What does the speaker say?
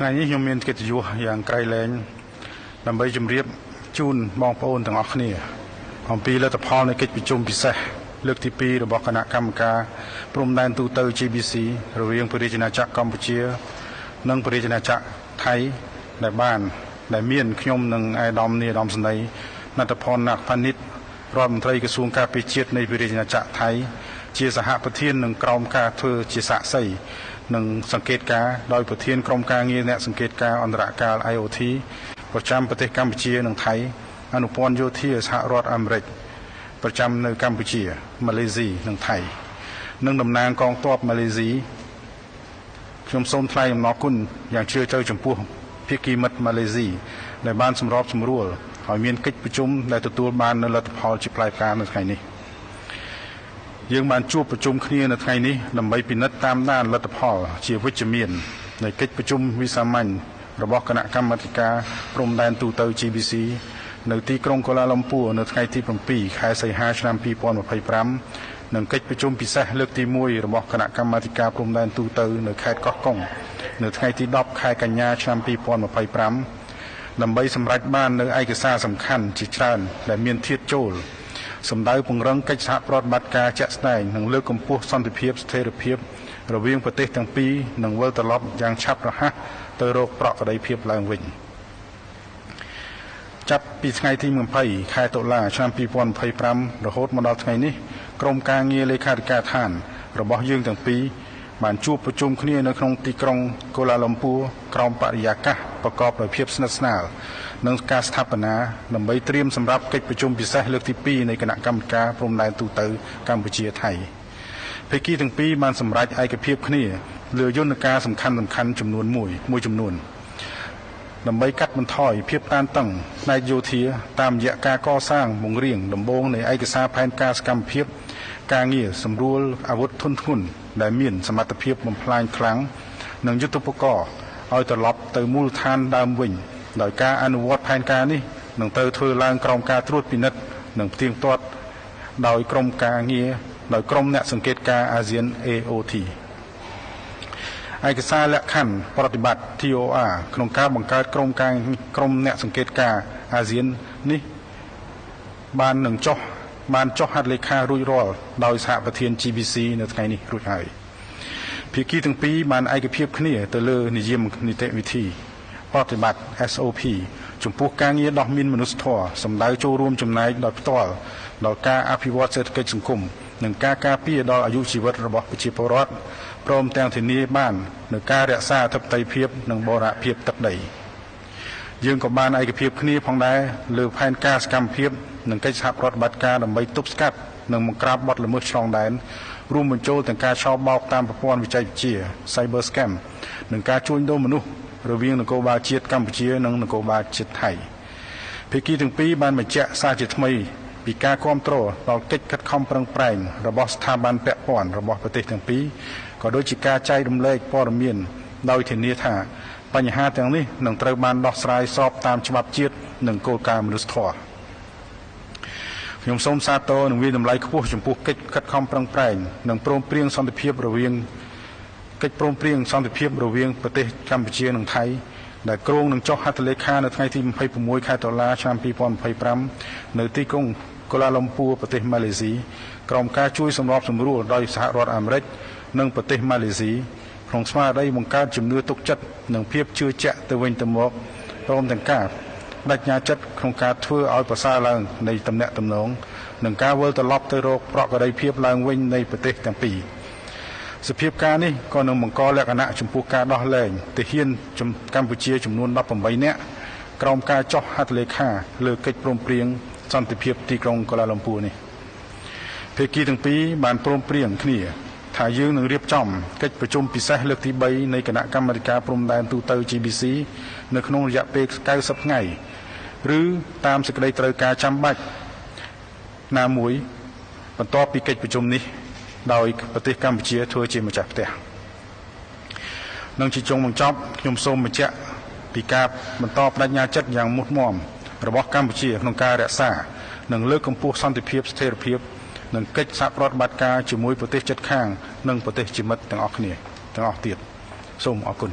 ថ្ងៃនេះខ្ញុំមានកិត្តិយសយ៉ាងក្រៃលែងដើម្បីជម្រាបជូនបងប្អូនទាំងអស់គ្នាអំពីលទ្ធផលនៃកិច្ចប្រជុំពិសេសលើកទី2របស់គណៈកម្មការព្រំដែនទូទៅ GBC រវាងព្រះរាជាណាចក្រកម្ពុជា និងព្រះរាជាណាចក្រថៃដែលមានខ្ញុំនិងឯកឧត្តមនាយឧត្តមសេនីយ៍ណដ្ឋផនណាក់ផានិតរដ្ឋមន្ត្រីក្រសួងការពារជាតិនៃព្រះរាជាណាចក្រថៃជាសហប្រធាននិងក្រមការធ្វើជាសាក្សីនិងសង្កេតការដោយប្រធានក្រុមការងារអ្នកសង្កេតការអន្តរកាល IoT ប្រចាំប្រទេសកម្ពុជានិងថៃអនុព័ន្ធយោធាសហរដ្ឋអាមេរិកប្រចាំនៅកម្ពុជាម៉ាឡេស៊ីនិងថៃនិងតំណាងកងទ័ពម៉ាឡេស៊ីខ្ញុំសូមថ្លែងអំណរគុណយ៉ាងជ្រាលជ្រៅចំពោះភាគីមិត្តម៉ាឡេស៊ីដែលបានសម្របសម្រួលឲ្យមានកិច្ចប្រជុំដែលទទួលបាននូវលទ្ធផលជាផ្លែផ្កានៅថ្ងៃនេះយើងបានជួបប្រជុំគ្នានៅថ្ងៃនេះដើម្បីពិនិត្យតាមដានលទ្ធផលជាវិជ្ជមាននៃកិច្ចប្រជុំវិសាមញ្ញរបស់គណៈកម្មាធិការព្រំដែនទូទៅ GBC នៅទីក្រុងកូឡាឡាំពួរនៅថ្ងៃទី7ខែសីហាឆ្នាំ2025និងកិច្ចប្រជុំពិសេសលើកទី1របស់គណៈកម្មាធិការព្រំដែនទូទៅនៅខេត្តកោះកុងនៅថ្ងៃទី10ខែកញ្ញាឆ្នាំ2025ដើម្បីសម្រេចបាននូវឯកសារសំខាន់ជាច្រើនដែលមានធាតុចូលសម្ដៅពង្រឹងកិច្ចសហប្រតិបត្តិការជាក់ស្ដែងនិងលើកកម្ពស់សន្តិភាពស្ថិរភាពរវាងប្រទេសទាំងពីរនិងវិលត្រឡប់យ៉ាងឆាប់រហ័សទៅរកប្រក្រតីភាពឡើងវិញចាប់ពីថ្ងៃទី20ខែតុលាឆ្នាំ2025រហូតមកដល់ថ្ងៃនេះក្រុមការងារលេខាធិការដ្ឋានរបស់យើងទាំងពីរបានជួបប្រជុំគ្នានៅក្នុងទីក្រុងកូឡាឡាំពួរក្រោមបរិយាកាសប្រកបដោយភាពស្និទ្ធស្នាលនិងការស្ថាបនាដើម្បីត្រៀមសម្រាប់កិច្ចប្រជុំពិសេសលើកទី2នៃគណៈកម្មការព្រំដែនទូទៅកម្ពុជាថៃភាគីទាំងពីរបានសម្រេចឯកភាពគ្នាលើយន្តការសំខាន់ៗចំនួនមួយចំនួនដើម្បីកាត់បន្ថយភាពតានតឹងផ្នែកយោធាតាមរយៈការកសាងបង្រៀងដំបូងនៃឯកសារផែនការសកម្មភាពការងារសម្រួលអាវុធធុនធ្ងន់ដែលមានសមត្ថភាពបំផ្លាញខ្លាំងនិងយុទ្ធោបករណ៍ឲ្យត្រឡប់ទៅមូលដ្ឋានដើមវិញដោយការអនុវត្តផែនការនេះនឹងត្រូវធ្វើឡើងក្រោមការត្រួតពិនិត្យនិងផ្ទៀងផ្ទាត់ដោយក្រុមការងារដោយក្រុមអ្នកសង្កេតការអាស៊ាន AOT ឯកសារលក្ខខណ្ឌប្រតិបត្តិ TOR ក្នុងការបង្កើតក្រុមអ្នកសង្កេតការអាស៊ាននេះបានចុះហត្ថលេខារួចរាល់ដោយសហប្រធាន GBC នៅថ្ងៃនេះរួចហើយភាគីទាំងពីរបានឯកភាពគ្នាទៅលើនិយមនីតិវិធីប្រតិបត្តិ SOP ចំពោះការងារដោះមីនមនុស្សធម៌សម្ដៅចូលរួមចំណែកដោយផ្ទាល់ដល់ការអភិវឌ្ឍសេដ្ឋកិច្ចសង្គមនិងការការពារដល់អាយុជីវិតរបស់ប្រជាពលរដ្ឋព្រមទាំងធានាបាននូវការរក្សាអធិបតេយ្យភាពនិងបូរណភាពទឹកដីយើងក៏បានឯកភាពគ្នាផងដែរលើផែនការសកម្មភាពនិងកិច្ចសហប្រតិបត្តិការដើម្បីទប់ស្កាត់និងបង្ក្រាបបទល្មើសឆ្លងដែនរួមបញ្ចូលទាំងការឆោបោកតាមប្រព័ន្ធវិទ្យា Cyber Scam និងការជួញដូរមនុស្សរវាងនគរបាលជាតិកម្ពុជានិងនគរបាលជាតិថៃភាគីទាំងពីរបានបញ្ជាក់សារជាថ្មីពីការគ្រប់គ្រងដល់កិច្ចខិតខំប្រឹងប្រែងរបស់ស្ថាប័នពាក់ព័ន្ធរបស់ប្រទេសទាំងពីរក៏ដូចជាការចែករំលែកព័ត៌មានដោយធានាថាបញ្ហាទាំងនេះនឹងត្រូវបានដោះស្រាយស្របតាមច្បាប់ជាតិនិងគោលការណ៍មនុស្សធម៌ខ្ញុំសូមសាទរនិងវាយតម្លៃខ្ពស់ចំពោះកិច្ចខិតខំប្រឹងប្រែងនិងព្រមព្រៀងសន្តិភាពរវាងកិច្ចព្រមព្រៀងសន្តិភាពរវាងប្រទេសកម្ពុជានិងថៃដែលគ្រោងនឹងចុះហត្ថលេខានៅថ្ងៃទី26ខែតុលាឆ្នាំ2025នៅទីក្រុងកូឡាឡាំពួរប្រទេសម៉ាឡេស៊ីក្រោមការជួយសម្របសម្រួលដោយសហរដ្ឋអាមេរិកនិងប្រទេសម៉ាឡេស៊ីក្នុងស្មារតីបង្កើតជំនឿទុកចិត្តនិងភាពជឿជាក់ទៅវិញទៅមកព្រមទាំងការបដិញ្ញាចិត្តក្នុងការធ្វើឲ្យប្រសើរឡើងនៃទំនាក់ទំនងនិងការវិលត្រឡប់ទៅរកប្រក្រតីភាពឡើងវិញនៃប្រទេសទាំងពីរសភាពការនេះក៏នឹងបង្កលក្ខណៈចំពោះការដោះលែងទាហានកម្ពុជាចំនួន18នាក់ក្រោមការចុះហត្ថលេខាលើកិច្ចព្រមព្រៀងសន្តិភាពទីក្រុងកូឡាឡាំពួរនេះភាគីទាំងពីរបានព្រមព្រៀងគ្នាថាយើងនឹងរៀបចំកិច្ចប្រជុំពិសេសលើកទី3នៃគណៈកម្មាធិការព្រំដែនទូទៅ GBC នៅក្នុងរយៈពេល90ថ្ងៃឬតាមសេចក្តីត្រូវការចាំបាច់ណាមួយបន្ទាប់ពីកិច្ចប្រជុំនេះដោយប្រទេសកម្ពុជាធ្វើជាម្ចាស់ផ្ទះនិងជាចុងបញ្ចប់ខ្ញុំសូមបញ្ជាក់ពីការបន្តបដិញ្ញាចិត្តយ៉ាងមុតមមរបស់កម្ពុជាក្នុងការរក្សានិងលើកកម្ពស់សន្តិភាពស្ថិរភាពនិងកិច្ចសហប្រតិបត្តិការជាមួយប្រទេសជិតខាងនិងប្រទេសជាមិត្តទាំងអស់គ្នាទាំងអស់ទៀតសូមអរគុណ។